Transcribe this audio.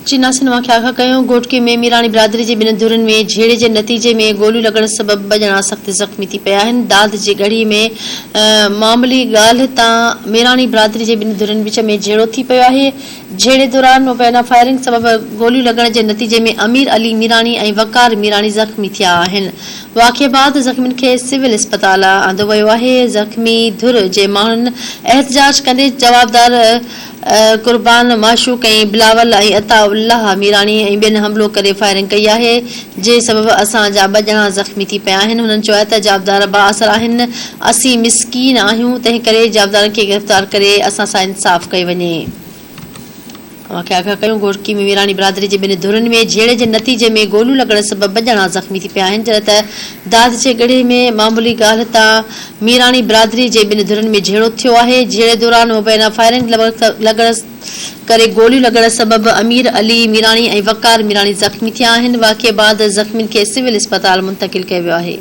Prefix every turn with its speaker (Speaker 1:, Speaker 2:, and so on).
Speaker 1: چناسين مان کيا کان ڪيو، گهوٽڪي ۾ ميراڻي برادري جي ٻن ڌرين ۾ جهيڙي جي نتيجي ۾ گوليون لڳڻ سبب ٻه ڄڻا سخت زخمي ٿي پيا آهن، داد جي ڳڙهي ۾ معاملي ڳالهه تان ميراڻي برادري جي ٻن ڌرين وچ ۾ جهيڙو ٿي پيو آهي، جهيڙي دوران مبينا فائرنگ سبب گوليون لڳڻ جي نتيجي ۾ امير علي ميراڻي ۽ وقار ميراڻي زخمي ٿيا آهن، واقعي بعد زخمين کي سول اسپتال آندو ويو آهي، زخمي ڌر جي ماڻهن احتجاج ڪندي جوابدار قربان معشوق ۽ بلاول ۽ عطاء الله ميراڻي ۽ ٻين حملو ڪري فائرنگ ڪئي آهي جنهن سبب اسان جا ٻه ڄڻا زخمي ٿي پيا آهن هنن چيو ته جوابدار بااثر آهن اسين مسڪين آهيون تنهن ڪري جوابدارن کي گرفتار ڪري اسان سان انصاف ڪيو وڃي. اوهان کي آگاهه ڪيون گهوٽڪي ۾ ميراڻي برادري جي ٻن ڌرين ۾ جهيڙي جي نتيجي ۾ گوليون لڳڻ سبب ٻه ڄڻا زخمي ٿي پيا آهن جڏهن ته داد جي ڳڙهي ۾ معمولي ڳالهه تان ميراڻي برادري جي ٻن ڌرين ۾ جهيڙو ٿيو آهي، جهيڙي دوران مبينا فائرنگ لڳڻ ڪري گوليون لڳڻ سبب امير علي ميراڻي ۽ وقار ميراڻي زخمي ٿيا آهن، واقعي بعد زخمين کي سول اسپتال منتقل ڪيو ويو آهي.